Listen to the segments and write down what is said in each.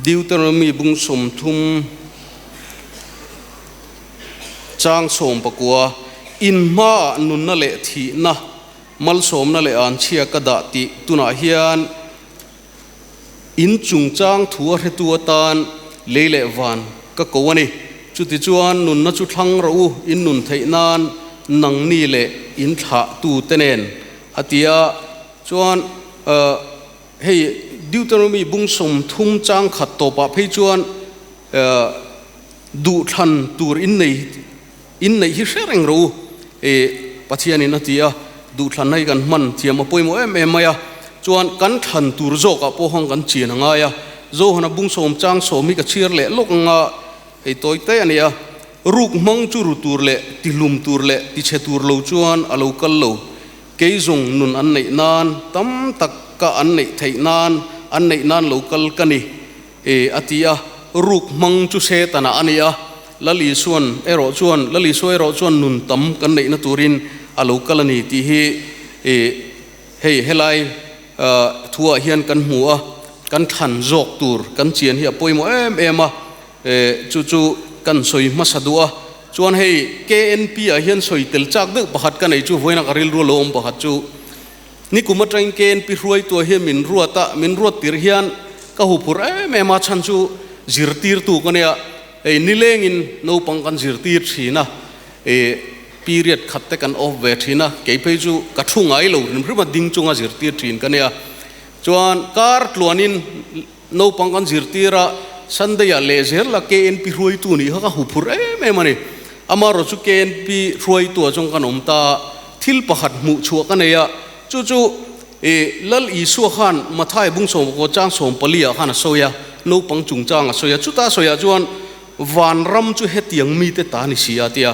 Deuteronomy bung 30 chang 19, In hmaah nunna leh thihna, malsawmna leh anchhia ka dah tih tunah hian in chungchang thu a hretu atan lei leh van ka ko a ni. Chutichuan nunna chu thlang rawh u, in nun theih nan nangni leh in thlahtute nen, a ti a. Chuan hei Deuteronomy bung 30 chang khat tawpah phei chuan duhthlan tur in nei in neih hi hre reng rawh u, Pathianin a ti a, duhthlanna hi kan hman thiam a pawimawh em em mai a, chuan kan thlan tur zawkah pawh hang kan chian a ngai a, Johana bung 10 chang 10 hi ka chhiar leh lawk ang a, hei tawi te a ni a, ruk hmang chu ru tur leh tihlum tur leh tichhe tur lo chuan a lo kal lo, kei zawng nun an neih nan tam tak ka an neih theih nan an neih nan lo kal ka ni. E, a ti a, ruk hmang chu Setana a ni a, Lal Isuan erawh chuan, Lal Isua erawh chuan nun tam kan neihna turin a lo kal a ni tih hi e, hei helai thuah hian kan hmu a, kan thlan zawk tur kan chian hi a pawimawh em em a, e, chu chu kan sawi hmasa duh a, chuan hei KNP ah hian sawi tel chak deuh pakhat ka nei chu vawiin a ka rilru a lo awm pakhat chu, Nikum atangin KNP hruaituah hian min ruat a, min ruat tir hian ka huphurh em em a, chhan chu zirtirtu ka nia, hei nilengin naupang kan zirtir thin a, ih period khat te kan off ve thin a, kei phei chu ka thu ngai lo hrim hrim a, ding chunga zirtir thin ka nia, chuan kar tluanin naupang kan zirtir a, Sunday ah leh zel la KNP hruaitu nih kha ka huphurh em em a ni, amaherawh chu KNP hruaituah chuan kan awm ta a, Thil pakhat hmuh chhuah ka nei a, chu chu i Lal Isua khan Mathai bung 19 chang 14 ah khan a sawi a, naupang chungchang a sawi a, chuta sawiah chuan vanram chu hetiang mite ta ni si a tia.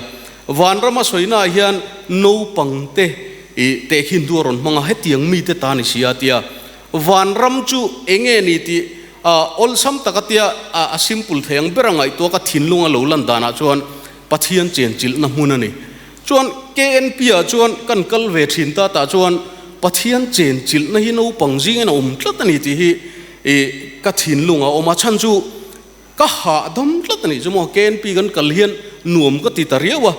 Vanram a sawinaah hian naupang te i tehkhin du a rawn hmang a, hetiang mite ta ni si a tia. Vanram chu enge ni tih a awlsam tak a tia, a simple thei ang ber a ngaihtuah ka thinlung a lo lan danah chuan Pathian chenchilhna hmun a ni. Chuan KNP ah chuan kan kal ve thin ta tah chuan Pathian chen chilhna hi naupang zingin a awm tlat a ni tih hi ih ka thinlung a awm a, chhan chu ka hahdam tlat a nih chu maw KNP kan kal hian nuam ka ti ta riau a,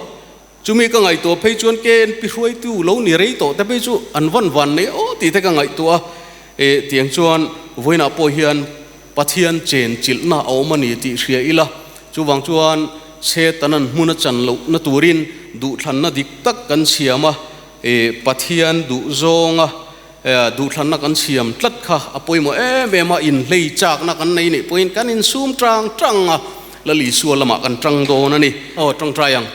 chumi ka ngaihtuah phei chuan KNP hruaitu lo ni rei tawh te phei chu an van van nei aw tih te ka ngaihtuah a, ih tiang chuan vawiinah pawh hian Pathian chen chilhna a awm a ni tih hria ila, chuvang chuan Setanan hmun a chan lohna turin duhthlanna dik tak kan siam a, Pathian duh zawnga duhthlanna kan siam tlat kha a pawimawh em em a, inhlei chakna kan nei nih pawhin kan insum tang tang a, Lal Isua lamah kan tang dawn a ni. Aw tangtai ang.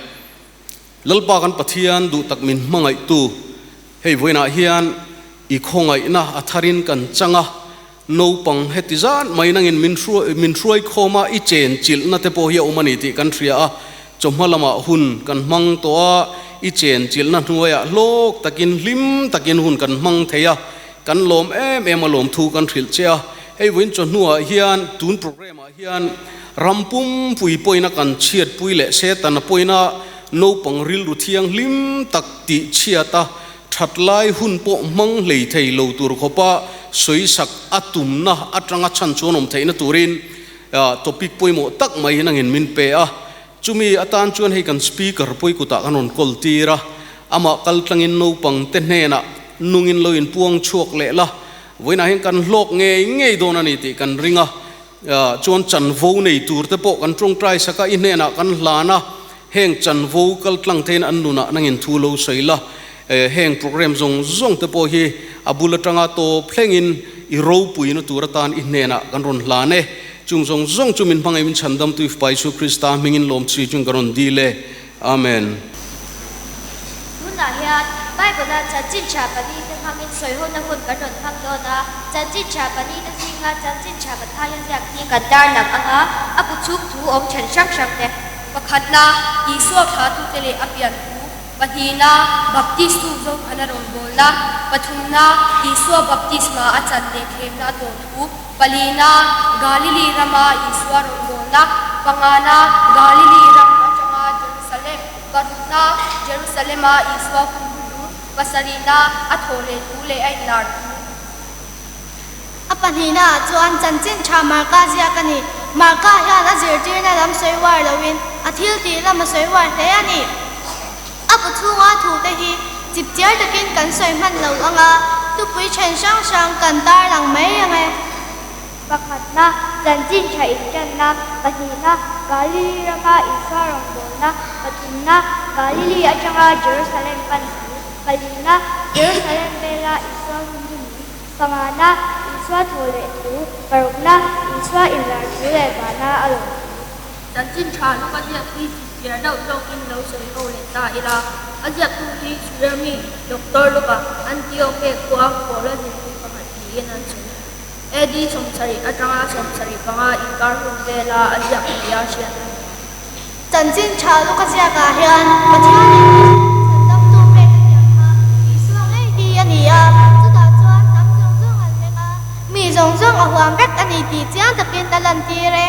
Lalpa kan Pathian duh tak min hmangaihtu, hei vawiinah hian i khawngaihna a tharin kan chang a, Naupang heti zan mai nangin min hruai min hruai khawm a, i chen chilhna te pawh hi a awm a ni tih kan hria a, chawhma lamah hun kan hmang tawh a, i chen chilhna hnuaiah hlawk takin hlim takin hun kan hmang thei a, kan lawm em em a lawmthu kan hrilh che a, hei vawiin chawhnuah hian tun program ah hian ram pumpui pawina kan chhiatpui leh Setana pawina naupang rilru thianghlim tak tih chhiat a, That lai hun pawh hmang hlei thei lo tur khawpa sawisak a tumna atanga chhan chuan awm theihna turin topic pawimawh tak mai hi nangin min pe a. Chumi atan chuan hei kan speaker pawi kutah kan rawn kawl tir a, amah kal tlangin naupang te hnenah nungin lo inpuang chhuak leh la, vawiinah hian kan hlawk ngei ngei dawn a ni tih kan ring a. Chuan chanvo nei tur te pawh kan tawngtai sak a, i hnenah kan hlan a, heng chanvo kal tlang thein an nunah nangin thu lo sawi la, heng program zawng zawng te pawh hi a bul atanga tawp thlengin i ropuina tur atan i hnenah kan rawn hlan e. Chung zawng zawng chu min hmangaih min chhandamtu i Fapa Isu Krista hmingin lawmchhi chung ka rawn dil e. Amen. Tunah hian Bible-a chanchin tha palite hmangin sawihona hun kan rawn hmang dawn a, chanchin tha palite zinga chanchin tha Mathaia ziak hi kan darlang ang a, a bu chhung thu awm then hrang hrang te. Pakhatna, Isua thlatute leh a pian thu. Pahnihna, Baptistu Zophana rawngbawlna. Pathumna, Isua baptisma a chan leh thlemna a tawh thu. Palina, Galili rama Isua rawngbawlna, Pangana, Galili ram atanga Jerusalem, Parukna, Jerusalema Isua hun hnuhnung, Pasarihna, a thawh leh thu leh a inlar thu. A pahnihnaah chuan chanchin tha Marka ziak a ni. Marka hian a zirtirna lam sawi uar loin a thil tih lam a sawi uar hle a ni. A bu chhunga thute hi chipchiar takin kan sawi hman lo ang a, tupui then hrang hrang kan tarlang mai ang e. Pakhatna, chanchin tha inṭanna, pahnihna, Galili rama Isua rawngbawlna, pathumna, Galili aṭanga Jerusalem pan thu, palina, Jerusalem vela Isua hun hnuhnung, pangana, Isua thaw leh thu, parukna, Isua inlar thu leh vana a lawm thu. Chanchin tha Luka ziak hi chipchiar deuh zawkin lo sawi ho leh ta ila, a ziaktu hi Suria mi Doctor Luka, Antioche khua Paula zirpui pakhat niin an sawi. AD 70 atanga 75 inkar hun vela a ziak nia hriat a ni. Chanchin tha Luka ziakah hian Pathianin Israel chhandamtu pek a tiang kha Isua ngei hi a ni a, chutah chuan hnam zawng zawng an leng a, mi zawng zawng a huam vek a ni tih chiang takin a lantir e.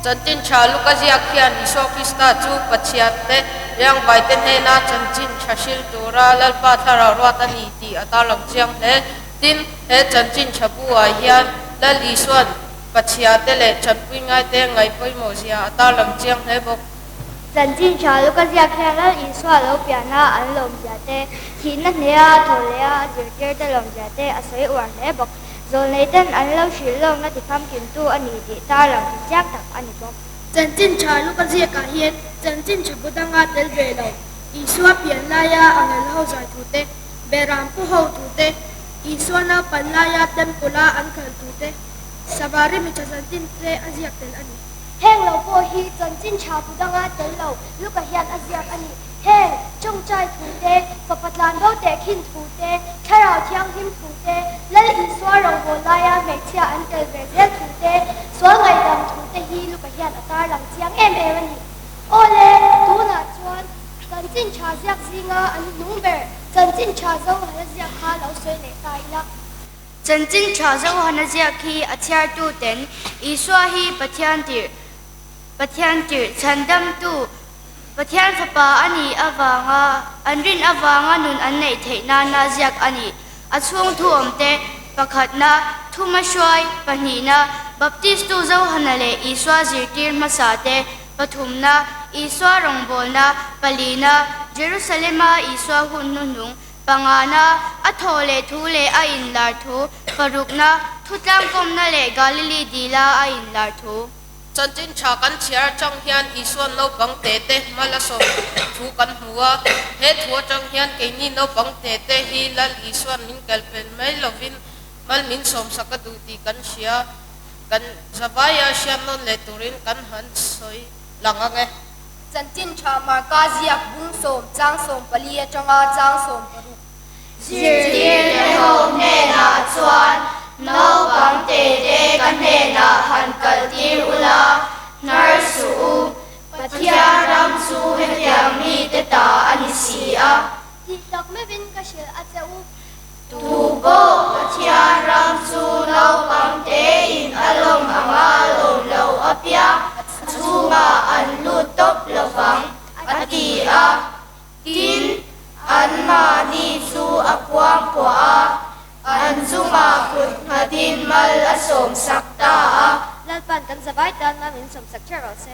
Chanchin tha Luka ziak hian Isua Krista chu Pathiante riangvaite hnena chanchin tha hril tura Lalpa thlarau ruat a ni tih a tarlang chiang hle. Tin, he chanchin tha bu-ah hian Lal Isua'n Pathiate leh Chanpui ngaite ngaih pawimawh zia a tarlang chiang hle bawk. Chanchin tha Luka ziak hian Lal Isua lo piana an lawmzia te, thihna hnea a thaw leh a a zirtirte lawmzia te a sawi uar hle bawk. Zawlneiten an lo hrilh lawkna tifamkimtu a ni tih tarlang chi chiang tak a ni bawk. Chanchin tha Luka ziakah hian chanchin tha bu danga tel ve lo, Isua pian laia a ngel ho zai thute, Beram pu ho tute, Isua naupan laia temple a an kal tute, Savari mi tha zantin te a ziak tel a ni. Heng lo pawh hi chanchin tha bu danga tel lo Luka hian a ziak a ni. Heng, tawngtai thu te, fapa tlan bo teh khin thu te, thlarau thianghlim thu te, Lal Isua rawngbâwl laia hmeichhia an tel ve zel thu te, sual ngaihdam thu te hi Luka hian a tarlang chiang em em a ni. Awle, tunah chuan Chanchin tha ziak zinga an hnung ber Chanchin tha Zohana ziak kha lo sawi leh ta ila. Chanchin tha Zohana ziak hi a chhiartu ten Isua hi Pathian tirh, Pathian tirh chhandamtu, Pathian fapa a nih avanga an rin avanga nun an neih theih nana ziak a ni. A chhung thu awmte, pakhatna, thuma hruai, pahnihna, Baptistu Zohana leh Isua zirtir hmasa te, Pathumna, Isua rawngbawlna, palina, Jerusalema Isua hun hnuhnung, pangana, a thaw leh thu leh a inlar thu, parukna, thutlangkawmna leh Galili dila a inlar thu. Chanchin tha kan chhiar atang hian Isua'n naupang te te hma la sawm thu kan hmu a. He thu atang hian keini naupang te te hi Lal Isua'n min kalpel mai lovin mal min sawmsak a duh tih kan hria. Kan zavaia hriat nawn leh turin kan han sawi lang ang e. Chanchin tha Marka ziak bung sawm chang sawm pali atanga chang sawm paruk. Zirtirte ho hnenah chuan naupang te te ka hnenah han kaltir ula, hnar suh u, Pathian ram chu hetiang mite ta a ni si a. Tih tak meuhin ka hrilh a che u. Tu pawh Pathian ram chu naupang tein a lawm anga lawm lo apiang a chhungah an lut tawp lovang, a ti a. Tin, anmahni chu a kuangkuah a, an chungah kut nghatin mal a sawmsak ta a. Lalpa'n kan zavai tan mal min sawmsak ṭheuh rawh se.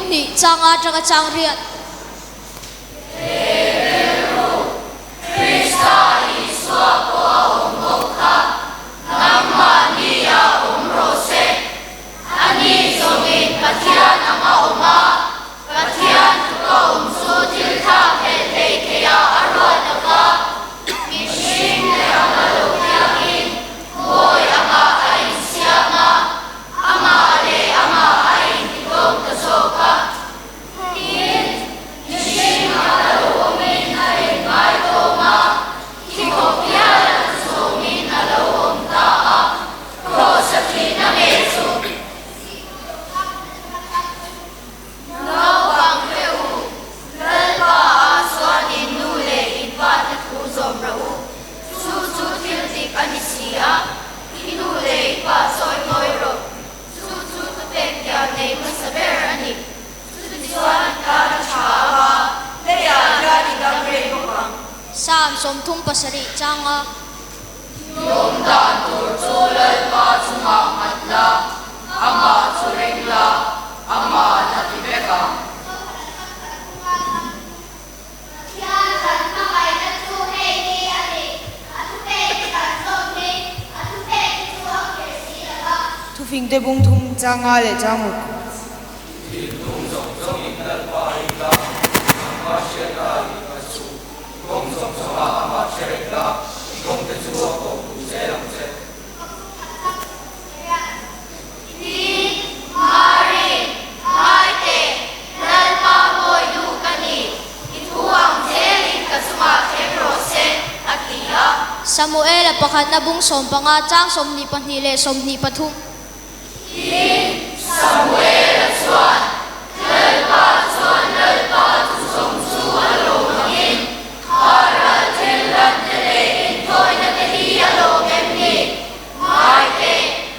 hnih chang atanga chang riat. He rilru, Krista Isua pawh a awm bawk kha, nangmahnia awm rawh se. Ani zawngin Pathian ang a awm a, Pathian tluka awm chu thil thlak hleh hlei theiah a ruat lo va, mihring te anga lo piangin bawi angah a insiam a, amah leh amah a intitlawm ta zawk a. Tin, mihring anga lo awmin a inngai tlawm a, thi khawp hial a chu zawngin a lo awm ta a, Kraws a thihna ngei chu. Naupang te u, Lalpa ah chuan in nu leh in pa te thu zawm rawh u. Chu chu thil dik a ni si a, i nu leh i pa chawi mawi rawh. Chu chu thupek tiang nei hmasa ber a ni. Chutichuan tan a tha ang a, leiah hian i dam rei bawk ang. Psalm 37 changa. Lawm dan tur chu Lalpa chungah nghat la, amah chu ring la, ama'n a ti vek ang. Pathian kan hmangaihna chu hei hi a ni, a thupek hi kan zawm hi, a thupek hi chu a khirh si lo va. Thufingte bung thum chang nga leh chang ruk. Thinlung zawng zawngin Lalpa ring la, nangma hriatna i kal suh. Kawng zawng zawngah amah hre reng la, i kawngte chu a kawng duh zel ang che. Tin, Mari, Ngaite, Lalpa mawi duh ka ni, i thu ang zelin ka chungah thleng rawh se, a ti a. Samuela pakhatna bung 15 chang 22 leh 23. Tin, Samuela chuan, Lalpa chuan Lalpa chu zawng chu a lawm angin, Hara thil lante leh inthawina te hi a lawm em ni? Ngaite,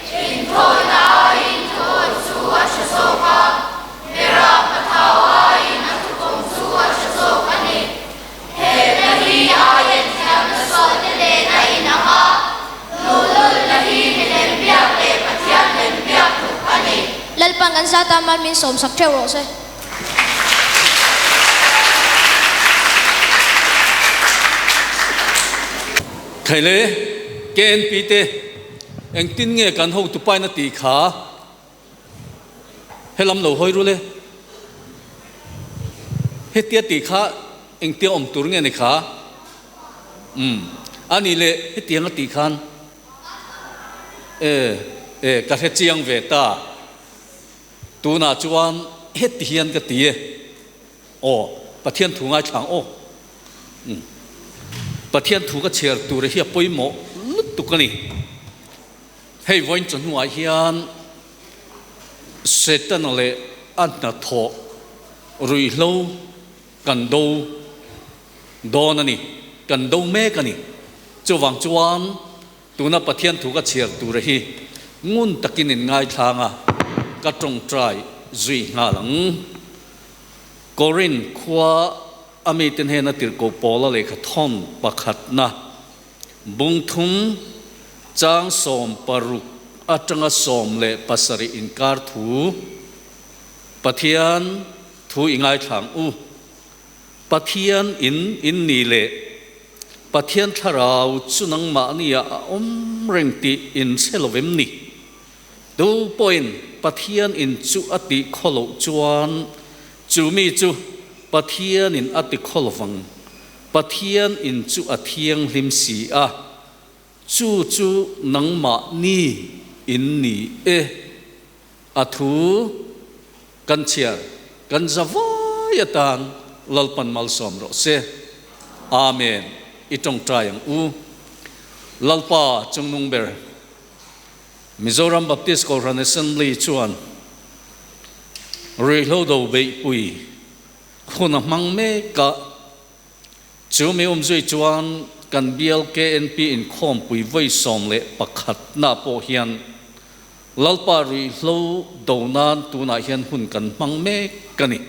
inthawina aiin thuawih chu a tha zawk a, Beram a thau aiin a thupawm chu a tha zawk a ni. Helna hi aien thiamna sualte nen a inang a, luhlulna hi milem biak leh Pathian lem biak tluk a ni. Lalpan kan zat a mal min sawmsak theuh rawh se. Khaile, KNP te engtin nge kan hotu paina tih kha Helam lo hawi rul e. Hetia tih kha engtia awm tur nge ni kha? Umm. A nih leh hetiang a tih khan e e ka hre chiang ve ta. Tunah chuan heti hian ka ti e. Aw, Pathian thu ngaithlang aw. Umm. Pathian thu ka chhiar tur hi a pawimawh lutuk a ni. Hei vawiin chawhnuah hian Setana leh a hnathawh ruihhlo kan do dawn a ni, kan do mek a ni. Chuvang chuan tuna Pathian thu ka chhiar tura hi ngun takin in ngaithlang a, ka tawngtai zui nghal ang. Korinth khua a mite hnena tirhkoh Paula lehkha thawn pakhatna Bung thum, chang 16 atanga 17 inkar thu, Pathian thu i ngaithlang u. Pathian in in ni leh Pathian thlarau chu nangmahnia a awm reng tih in hre lo vem ni? Tu pawhin Pathian in chu a tih khaw loh chuan chu mi chu Pathian in a ti khaw lovang. Pathian in chu a thianghlim si a, chu chu nangmah ni in ni e. A thu kan chhiar kan za vai atan Lalpan malsawm rawh se. Amen. I tawngtai ang u. Lalpa chungnung ber Mizoram Baptist Kohhran Assembly chuan ruihhlo do beihpui Hun a hmang mek a, chu mi awmzui chuan kan bial KNP inkhawmpui vawi 11 na pawh hian Lalpa ruihhlo do nan tunah hian hun kan hmang mek a ni.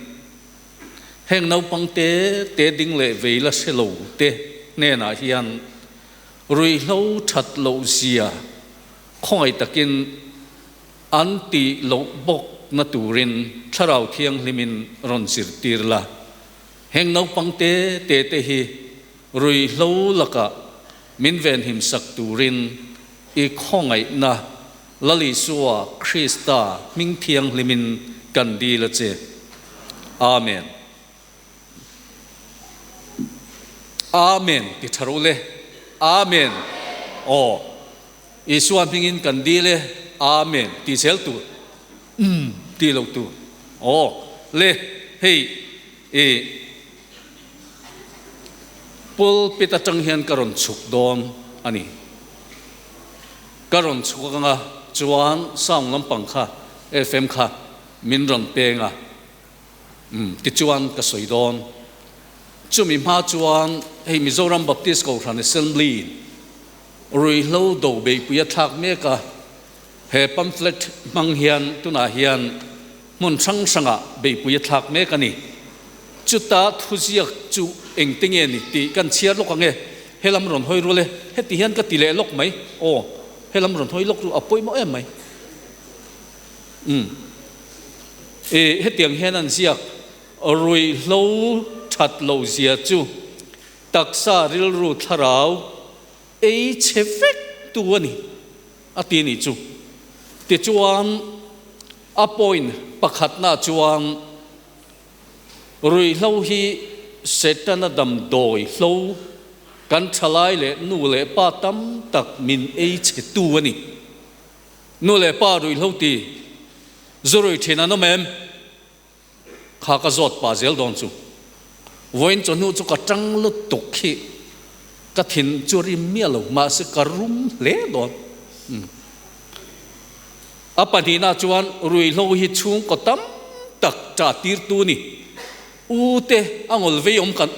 Heng naupang te te ding leh vei la hre lo te hnenah hian ruihhlo that loh zia khawngaih takin an tih loh bawk. na turin Thlarau Thianghlimin rawn zirtir la. Heng naupang te te te hi ruihhlo lakah min venhim sak turin i khawngaihna Lal Isua Krista hming thianghlimin kan dil a che. Amen. Amen ti tha rawh le. Amen. Aw. Isua hmingin kan dil e. Amen ti zel tur. Umm ti lo tur. Aw. Le hei i pulpit atang hian ka rawn chhuk dawn a ni. Ka rawn chhuk anga chuan sound lampang kha FM kha min rawn peng a. Umm tichuan ka sawi dawn. Chumi hma chuan hei Mizoram Baptist Kohhran Assembly ruihhlo do beihpui a thlak mek a, he pamphlet hmang hian tunah hian hmun hrang hrangah beihpui a thlak mek a ni. Chuta thuziak chu engte nge ni tih kan chhiar lawk ang e, helam rawn hawi rual e, heti hian ka ti leh lawk mai, aw helam rawn hawi lawk ru a pawimawh em mai. Umm. E, hetiang hian an ziak, Ruihhlo that loh zia chu taksa rilru thlarau ei chhe vek tu a ni, a ti nih chu. Tichuan, a point pakhatna chuan ruihhlo hi Setana damdawi hlo kan thalai leh nu leh pa tam tak min ei chhe tu a ni. Nu leh pa ruihhlo ti zu rui thin an awm em? Kha ka zawt pah zel dawn chu. Vawiin chawhnu chu ka tang lutuk hi ka thin chu rim miah lo mahse ka rum hle dawn. A pahnihna chuan ruihhlo hi chhungkaw tam tak ṭah tirtu ni. U te a ngawl vei awm kan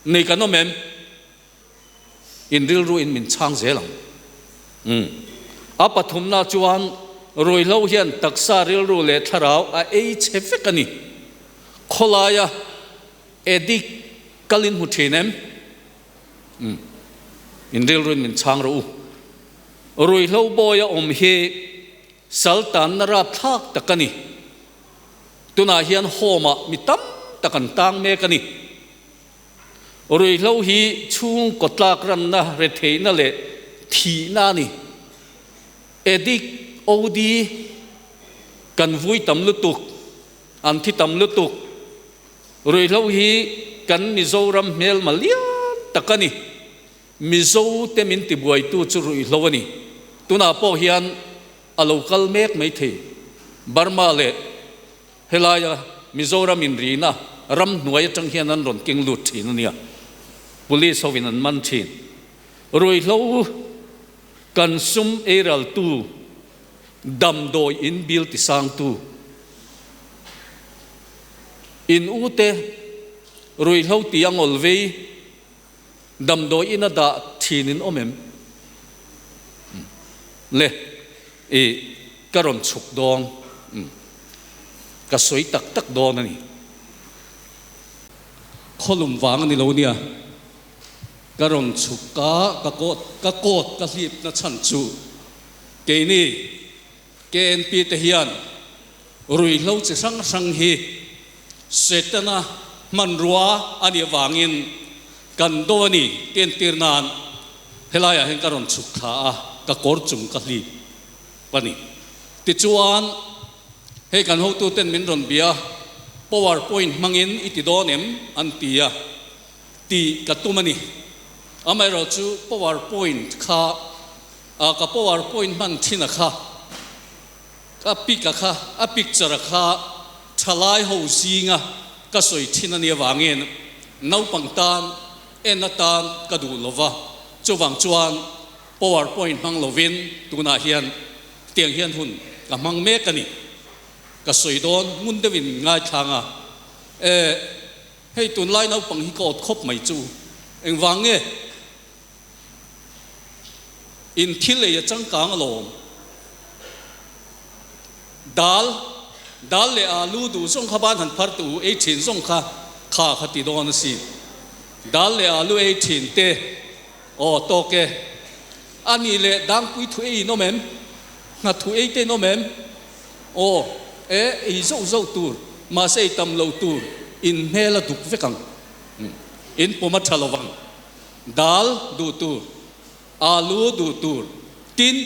nei kan awm em? In rilru in min chhang zel ang. Umm. A pathumna chuan ruihhlo hian taksa rilru leh thlarau a ei chhe vek a ni. Khawlaia addict kal in hmu thin em? Umm. In rilru in min chhang rawh u. Ruihhlo bawi a awm hi saltanna rapthlak tak a ni. Tunah hian home ah mi tam tak an tang mek a ni. Ruihhlo hi chhungkaw tlak ranna, retheihna leh thihna a ni. Addict, OD, kan vui tam lutuk, an thi tam lutuk. Ruihhlo hi kan Mizoram hmelma lian tak a ni. Mizo te min tibuaitu chu ruihhlo a ni. Tunah pawh hian a lo kal mek maithei. Burma leh Helaia Mizoram inrina ramhnuai atang hian an rawn keng lut thin a nia. Police hovin an man thin. Ruihhlo kan sum eiraltu, damdawi in bill tisangtu, in ute ruihhlo ti a ngawl vei, damdawi in a dah thin in awm em? Le, i ka rawn chhuk dawn, ka sawi tak tak dawn a ni. Khawlum vang a ni lo nia, ka rawn chhuk a, ka coat, ka coat ka hlip na chhan chu keini KNP te hian ruihhlo chi hrang hrang hi Setana hmanrua a nih avangin kan do a ni tih entir nan helaiah hian ka rawn chhuk thla a, ka kawr chung ka hlip a ni. Tichuan, hei kan hotuten min rawn bia, power point hmangin i ti dawn em? an ti a, tih ka tum a ni. Amaherawhchu power point kha, ka power point hman thin a kha, Ka pic a kha, a picture a kha thalai ho zinga ka sawi thin a nih avangin naupang tan en atan ka duh lo va, chuvang chuan power point hmang lovin tunah hian tiang hian hun ka hmang mek a ni. Ka sawi dawn ngun deuhin ngaithlang a, e hei tunlai naupang hi ka awt khawp mai chu engvang nge? In thil ei a changkang alawm. Dal, dal leh alu duh zawng kha ban han phar tu ei thin zawng kha kha kha ti dawn asin. Dal leh alu ei thin te, aw tawk e. A nih leh dangpui thu ei in awm em? Nghathu ei te in awm em? Aw, E, ei zauh zauh tur, mahse ei tam lo tur, in hmel a duk vek ang. In pum a tha lo vang. Dal duh tur, alu duh tur, tin,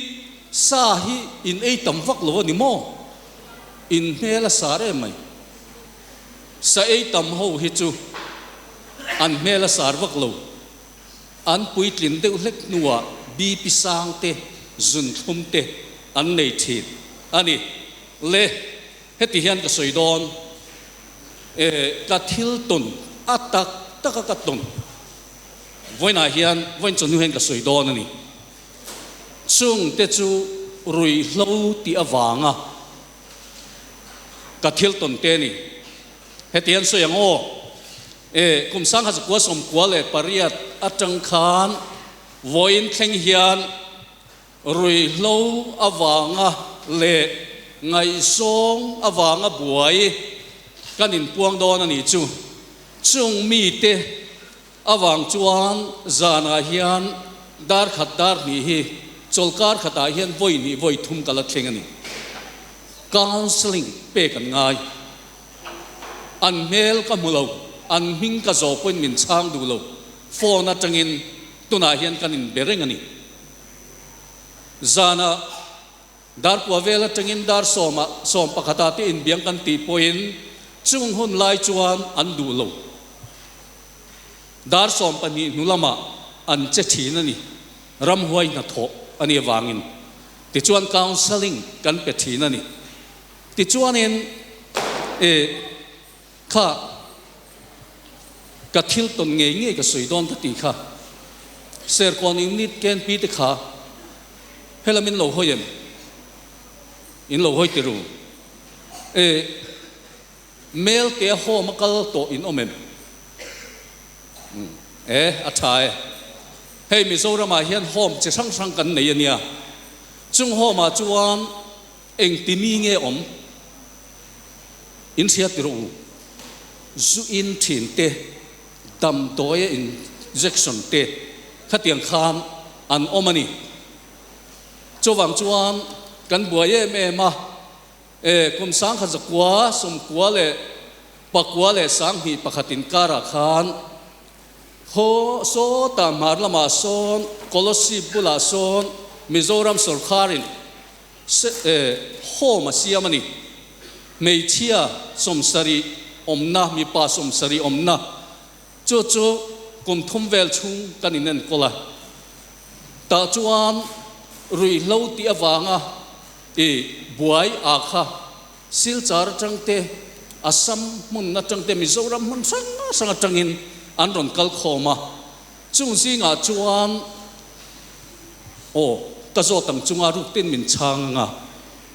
sa hi in ei tam vak lo a ni maw? In hmel a sar em mai. Sa ei tam ho hi chu an hmel a sar vak lo. An puitlin deuh hlek hnuah BP sang te, zunthlum te an nei thin a ni. Le, heti hian ka sawi dawn, e, ka thil tawn a tak taka ka tawn vawiinah hian vawiin chawhnu hian ka sawi dawn a ni. Chung te chu ruihhlo tih avanga ka thil tawn te a ni. Heti hian sawi ang aw, e, kum 1998 atang khan vawiin thleng hian ruihhlo avanga leh ngaihzawng avanga buai kan inpuang dawn a nih chu. Chung mite avang chuan zanah hian dar khat dar hnih hi chawlkar khatah hian vawi hnih vawi thum ka la thleng a ni. Counselling pek an ngai. An hmel ka hmu lo, an hming ka zawh pawhin min chhang duh lo. Phone atangin tunah hian kan inbe reng a ni. Zanah dar kua vel atangin dar sawmah sawm pakhatah te inbiang kan tih pawhin chung hun lai chuan an duh lo. Dar 12 hnu lamah an che thin a ni. Ramhuai hnathawh a nih avangin. Tichuan counselling kan pe thin a ni. Tichuanin e kha ka thil tawn ngei ngei ka sawi dawn ka tih kha Serkawn unit KNP te kha helam in lo hawi em? In lo hawi ti ru. E Mel te a home a kal tawh in awm em? E a tha e. Hei Mizoramah hian home chi hrang hrang kan nei a nia. Chung home ah chuan Engti mi nge awm? In hria ti rawh u. Zu in thin te, damdawi a injection te khatiang khan an awm a ni. Chuvang chuan kan buai em em a, e, kum 1991 inkarah khan Haw sawtah hmar lamah sawn Kolosip bulah sawn Mizoram sawrkharin Home a siam a ni. Hmeichhia 70 awmna, mipa 70 awmna chu chu kum thum vel chhung kan inenkawl a. Tah chuan ruihhlo tih avanga i buai a kha Silchar atang te, Assam hmun atang te, Mizoram hmun hrang hrang atangin an rawn kal khawm a. Chung zingah chuan aw ka zawt ang chunga ruk tin min chhang anga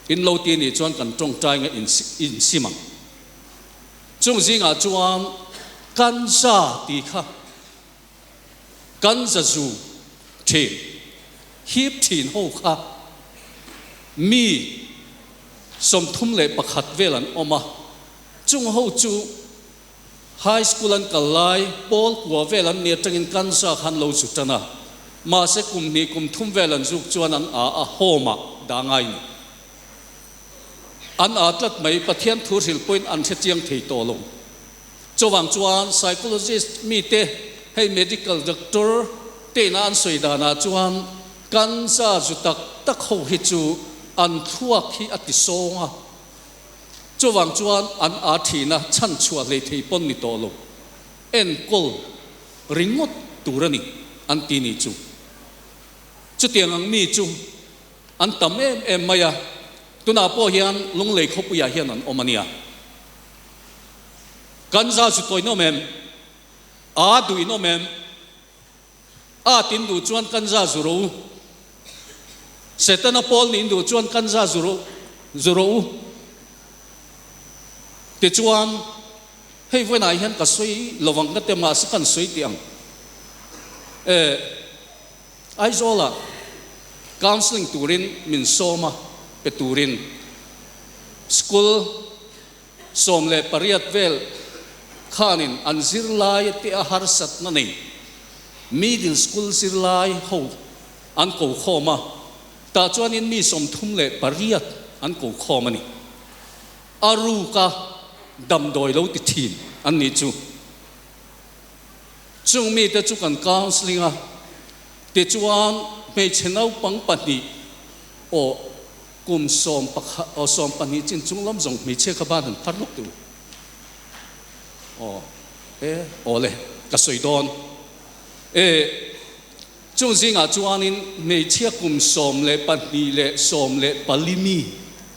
in lo ti nih chuan kan tawngtai nga in sim ang. Chung zingah chuan kan za ti kha kan za zu thin hip thin ho kha mi 31 vel an awm a, chung ho chu High school an kal lai, pawl kua vel an ni atangin cancer khan lo zu tan a, mahse kum hnih kum thum vel an zuk chuan an a a home ah dah ngai ni. An a tlat mai, Pathian thu hrilh pawhin an hre chiang thei tawh lo. Chuvang chuan psychologist mite hei medical doctor te ina an sawi danah chuan cancer zu tak tak ho hi chu an thluak hi a ti sawng a, Chuvang chuan an aa thina chhan chhuah hlei thei pawn ni tawh lo. Enkawl ringawt tur a ni an ti ni chu. Chutiang ang mi chu an tam em em mai a, tunah pawh hian Lunglei khawpuiah hian an awm a nia. Kan za zu tawi nawm em? Aa duh in awm em? A tin duh chuan kan za zu rawh u. Setana pawl nih duh chuan kan za zu rawh zu rawh u. Tichuan, hei vawiinah hian ka sawi lo ang ka ti mahse kan sawi tih ang. E, Aizawlah counselling turin min sawm a, pe turin school 18 vel khanin an zirlai te a harsatna nei middle school zirlai ho an ko khawm a, tah chuanin mi 38 an ko khawm a ni. A ruka damdawi lo ti thin an nih chu. Chung mite chu kan counselling a, tichuan hmeichhe naupang pahnih aw kum sawm pakhat aw 12 chin chung lam zawng hmeichhia kha ban han phar lawk teh u. Aw e aw le ka sawi dawn e. Chung zingah chuanin hmeichhia kum 12 leh 14 mi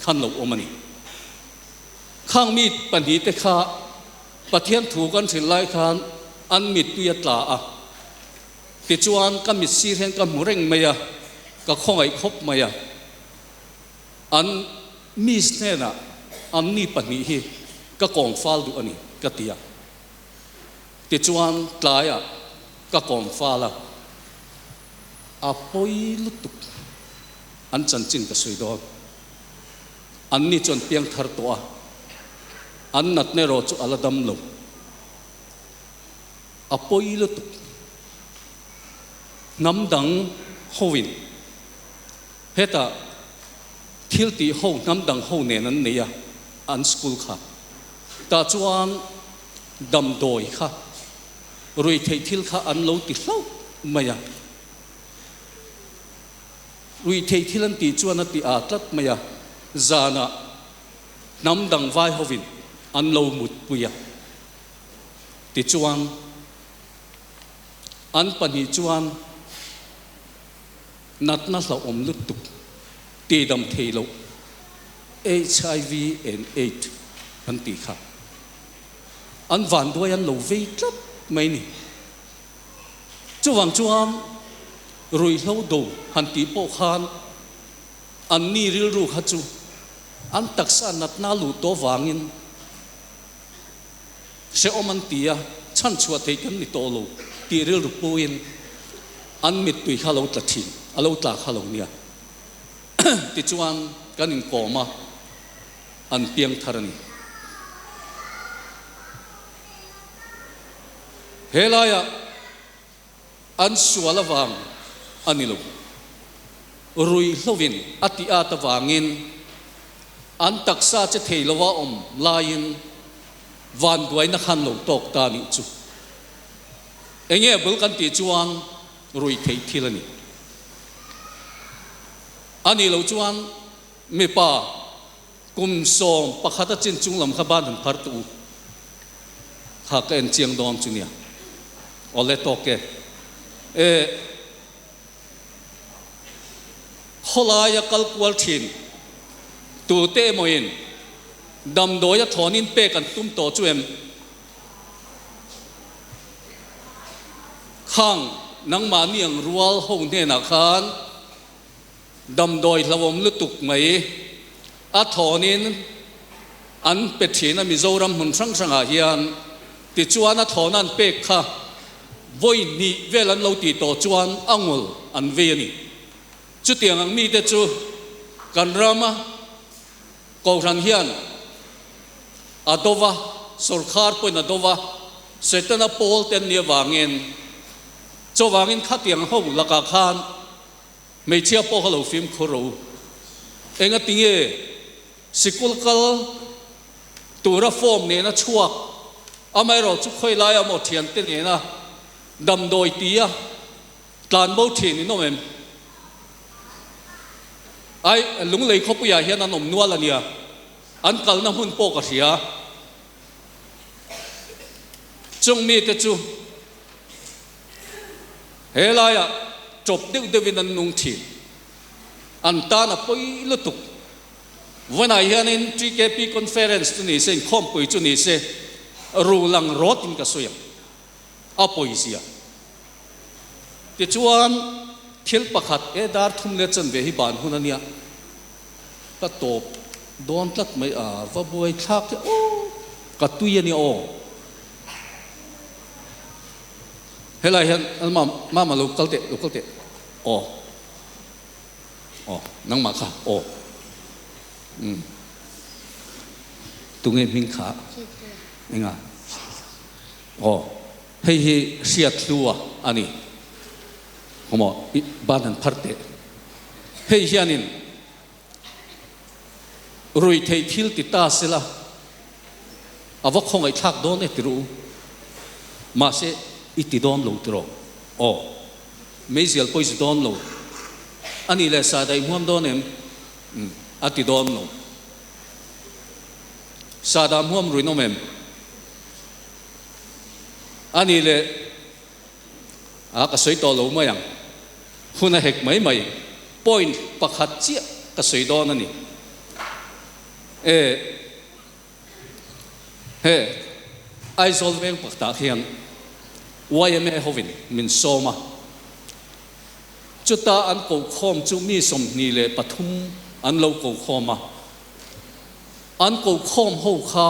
khan lo awm a ni. Khang mi pahnihte kha Pathian thu kan hrilh lai khan an mittui a tla a, tichuan ka mit sir hian ka hmu reng mai a, ka khawngaih khawp mai a. An miss hnenah an mi pahnih hi ka kawm fal duh a ni, ka ti a. Tichuan tlaiah ka kawm fal a, a pawi lutuk an chanchin ka sawi dawn. Anni chuan piang thar tawh a, an natna erawh chu a la dam lo. A pawi lutuk. Hnam dang hoin hetah thil tih ho hnam dang ho nen an nei a, an school kha. Tah chuan damdawi kha, ruihtheih thil kha an lo ti hlauh mai a. Ruihtheih thil an tih chuan a ti aa tlat mai a, zanah hnam dang vai hovin an lo mutpui a. Tichuan, an pahnih chuan natna hlauhawm lutuk tihdam thei loh HIV and Aids an tih kha an vanduai an lo vei tlat mai ni. Chuvang chuan ruihhlo do han tih pawh khan anni rilru kha chu an taksa natna luh tawh vangin hrehawm an ti a, chhan chhuah theih kan ni tawh lo tih rilru puiin an mittui kha lo tla thin, a lo tla kha lo nia. Tichuan kan inkawm a, an piang thar a ni. He laiah an sual avang a ni lo. Ruihhlovin a tih at avangin an taksa che thei lova awm laiin vanduaina khan lo tawk ta nih chu. Enge bul kan tih chuan ruih theih thil a ni. A nih loh chuan mipa Kum 11 a chin chung lam kha ban han phar tu kha ka en chiang dawn chu nia. Awle tawk e. E khawlaia kal kual thin tu te emawin damdawi a thawnin pek an tum tawh chu em? Khang nangmahni ang rual ho hnenah khan Damdawi hlauhawm lutuk mai a thawnin an pe thin a Mizoram hmun hrang hrangah hian tichuan a thawna an pek kha vawi hnih vel an lo tih tawh chuan a ngul an vei a ni. Chutiang ang mite chu kan rama Kohhran hian a do va, sawrkhar pawhin a do va, Setana pawl te an nih avangin chuvangin khatiang ho lakah khan Hmeichhia pawh kha lo fimkhur rawh u. Engati nge sikul kal tura form nena chhuak, amaherawh chu khawi laia maw thiante nena damdawi tia tlanbo thin in awm em? Ai, Lunglei khawpuiah hian an awm nual a nia, an kalna hmun pawh ka hria. Chung mite chu. He laiah ṭawp deuh deuhin an nung ṭhin. An tan a pawi lutuk. Vawiinah hianin TKP Conference chu ni se, inkhawmpui chu ni se, ru lang rawtin ka sawi ang. A pawizia. Tichuan, thil pakhat e dar thum leh chanve hi ban hun a nia. Ka tawp dawn tlat mai a, va buai thlak hi aw, ka tui a nia aw. Helai hian mama lo kal teh, lo kal teh. Aw. Aw, nangmah kha, aw. Umm. Tunge hming kha? Enga? Aw, hei hi Hriathlua a ni. Awmaw, i ban han phar teh. Hei hianin. Ruihtheih thil ti ta sela a va khawngaihthlak dawn e ti ru u. Mahse, i ti dawn lo tiraw? Aw. Meizial pawh i zu dawn lo. A nih leh sahdah i hmuam dawn em? Umm, a ti dawn lo. Sahdah hmuam ruin awm em? A nih leh a ka sawi tawh lo mai ang. Hun a hek mai mai. Point pakhat chiah ka sawi dawn a ni. E he Aizawl veng pakhatah hian yma hovin min sawm a. Chuta an kokhawm chu mi 23 an lo kokhawm a. An kokhawm ho kha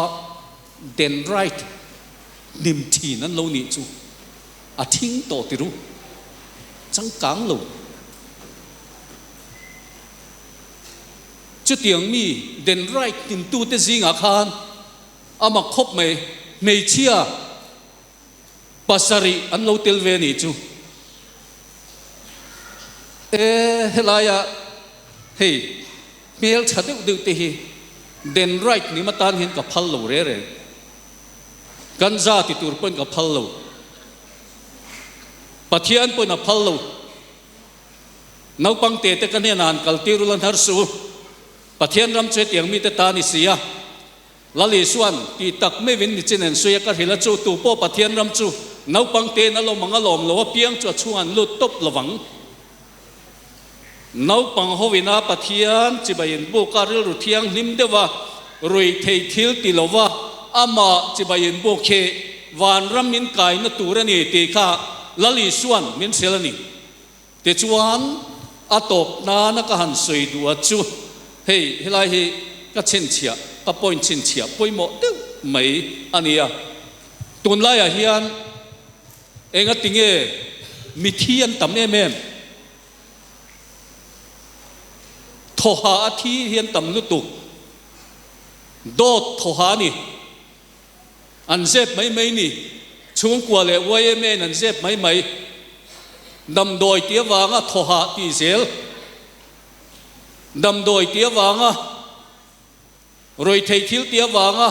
dendrite hnim thin an lo nih chu a thing tawh ti ru, changkang lo. Chutiang mi dendrite hnimtute zingah khan a mak khawp mai, hmeichhia pasarih an lo tel ve nih chu. E helaia hei hmel tha deuh deuh te hi dendrite nim atan hian ka phal lo re reng. Ganja ti tur pawhin ka phal lo. Pathian pawhin a phal lo. Naupang te te ka hnenah han kal tir ula hnar suh u. Pathian ram chu hetiang mite ta a ni si a. Lal Isuan tih tak meuhin nichin en suia ka hrilh a chu tu pawh Pathian ram chu naupang tein a lawm ang a lawm lo apiang chu a chhungah an lut tawp lovang. Naupang hoina Pathian chibai inbuk a rilru thianghlim deuh a, ruih theih thil ti lova amah chibai inbuk hi vanram min kaina tur a ni tih kha Lal Isuan min hrilh a ni. Tichuan, a tawp nana ka han sawi duh a chu hei helai hi ka chhinchhiah, ka point chhinchhiah pawimawh deuh mai a ni a. Tunlaiah hian Engatinge mithi an tam em em? Thawha a thi hi an tam lutuk. Dawt thawha a ni. An zep mai mai ni. Chhungkua leh YMA in an zep mai mai. Damdawi tih avanga thawha tih zel. Damdawi tih avanga ruihtheih thil tih avanga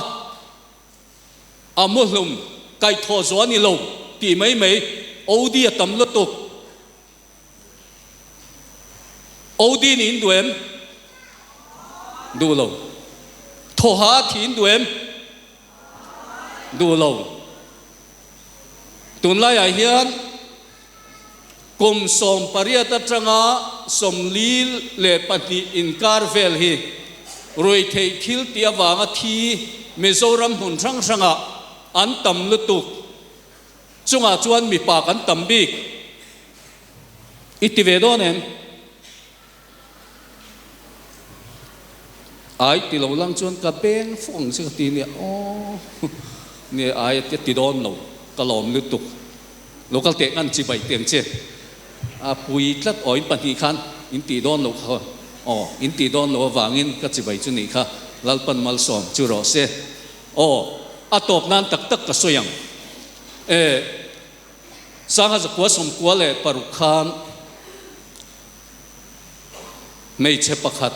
A muhlum kaihthawh zawh a ni lo tih mai mai OD a tam lutuk. OD nih in duh em? Duh lo. Thawha a thih in duh em? Duh lo. Tunlaiah hian kum 18 atanga 42 inkar vel hi ruihtheih thil tih avanga thi Mizoram hmun hrang hrangah an tam lutuk. Chungah chuan mipa kan tam bik. I ti ve dawn em? Ai ti lo lang chuan ka beng fuk ang che ka ti nia aw nia ai a ti dawn lo ka lawm lutuk lo kal teh ngan chi bai teng che a pui tlat aw in pahnih khan in tih dawn lo kha aw in tih dawn lo avangin ka chi bai chu nih kha Lalpan malsawm chu rawh se aw a tawp nan tak tak ka sawi ang e Sangha zakua 96 khan Hmeichhe pakhat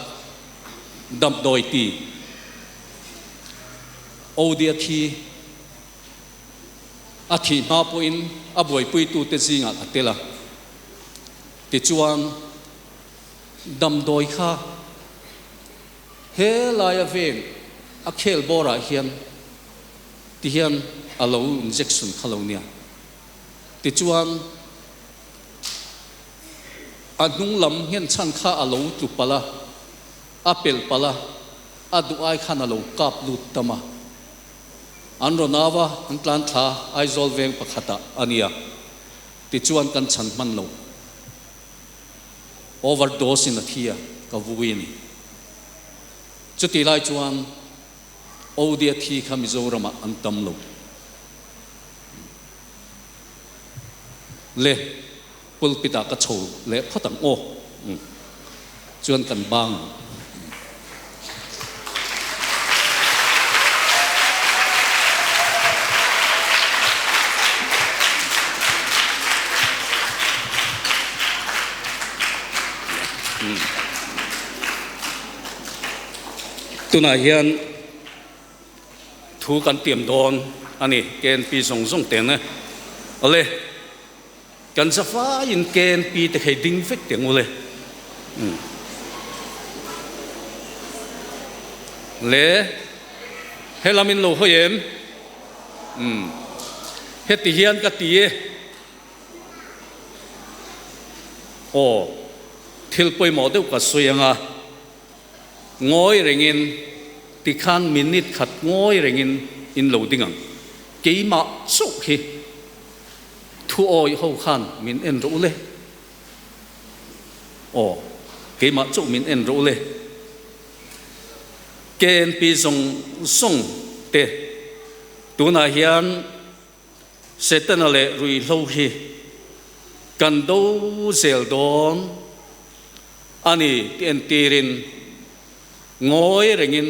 damdawi ti Odia thi a thih hma pawhin a buaipuitute zingah ka tel a. Tichuan, damdawi kha he laia veng a khel bawrah hian tihian a lo injection kha lo nia. Tichuan. A hnung lam nghen chhan kha a lo tlu palh a, a pelh palh a, a duh ai khan a lo kap lut tam a. An rawn au a, an tlan thla Aizawl veng pakhatah a nia. Tichuan kan chhan hman lo. Overdose in a thi a, ka vui a ni. Chutih lai chuan Odia thi kha Mizoramah an tam lo. Le. Pulpit ah ka chho leh phawt ang aw. Chuan kan bang ang. Tunah hian thu kan tiam dawn a ni, KNP zawng zawng teng e. Awle, kan zafaiin KNP te khei ding vek teng ule. Umm. Le, helam in lo hawi em? Umm. Heti hian ka ti e. Aw, thil pawimawh deuh ka sawi ang a, ngawi rengin tikhan minute khat ngawi rengin in lo ding ang. Keimah chauh hi thu awih ho khan min en rawh u le. Aw, keimah chauh min en rawh u le. KNP zawng zawng te tunah hian Setana leh ruihhlo hi kan do zel dawn a ni tih entirin ngawi rengin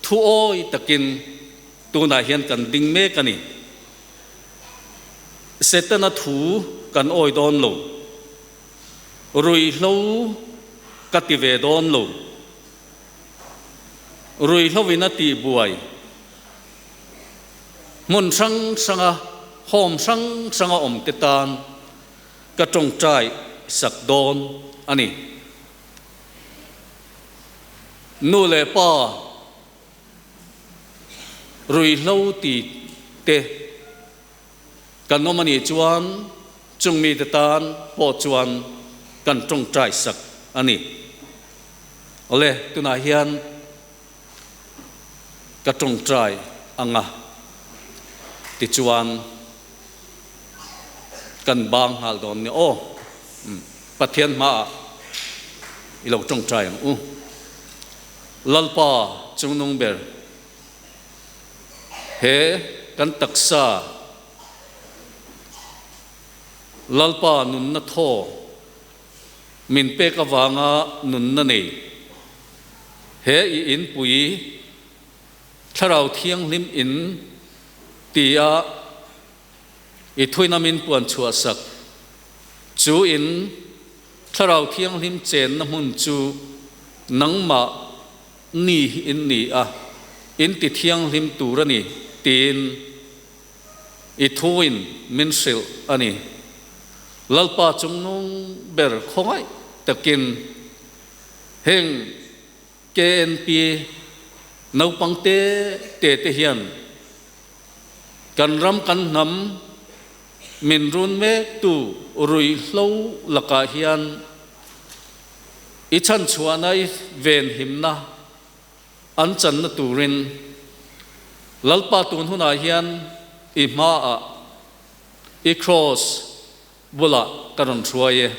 thu awi takin tunah hian kan ding mek a ni. Setana thu kan awi dawn lo, ruihhlo ka ti ve dawn lo, ruihhloin a tihbuai, Hmun hrang hranga home hrang hranga awmte tan ka tawngtai sak dawn a ni. Nu leh pa ruihhlo ti te kan awm a nih chuan chung mite tan pawh chuan kan tawngtai sak a ni. Awle, tunah hian. Ka tawngtai ang a, tichuan kan bang nghal dawn nia aw. Pathian hmaah i lo tawngtai ang u. Lalpa chungnung ber, he kan taksa Lalpa nunna thaw Min pek avanga nunna nei he i inpui Thlarau Thianghlim in tia i thuina min puan chhuah sak chu in Thlarau Thianghlim chenna hmun chu nangmah ni hi in ni a, in ti thianghlim tur a ni tiin I thuin min hrilh a ni. Lalpa chungnung ber khawngaih takin heng KNP naupang te te te hian kan ram kan hnam min run mektu ruihhlo lakah hian i chhanchhuahna i venhimna An channa turin Lalpa tun hunah hian i hmaah i kraws bulah ka rawn hruai e.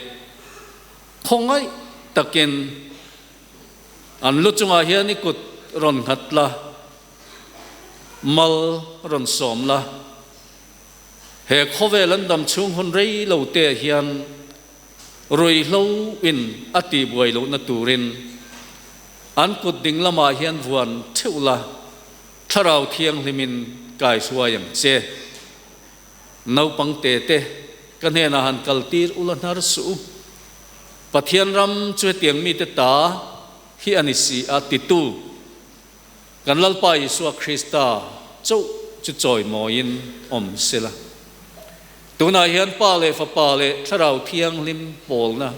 Khawngaih takin an lu chungah hian i kut rawn nghat la, mal rawn sawm la. He khawvel an dam chhung hun rei lo te hian Ruihhlo in a tihbuai lohna turin an kut ding lamah hian vuan theuh la, Thlarau Thianghlimin kai hruai ang che. Naupang te te ka hnenah han kal tir ula hnar suh u. Pathian ram chu hetiang mite ta hi a ni si a titu kan Lalpa Isua Krista chauh chu chawimawiin awm sela. Tunah hian Pa leh Fapa leh Thlarau Thianghlim pawlna,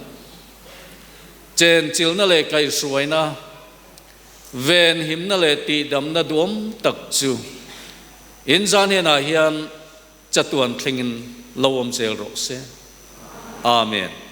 chenchilna leh kaihhruaina, venhimna leh tihdamna duam tak chu inzan henah hian chatuan thlengin lo awm zel rawh se. Amen.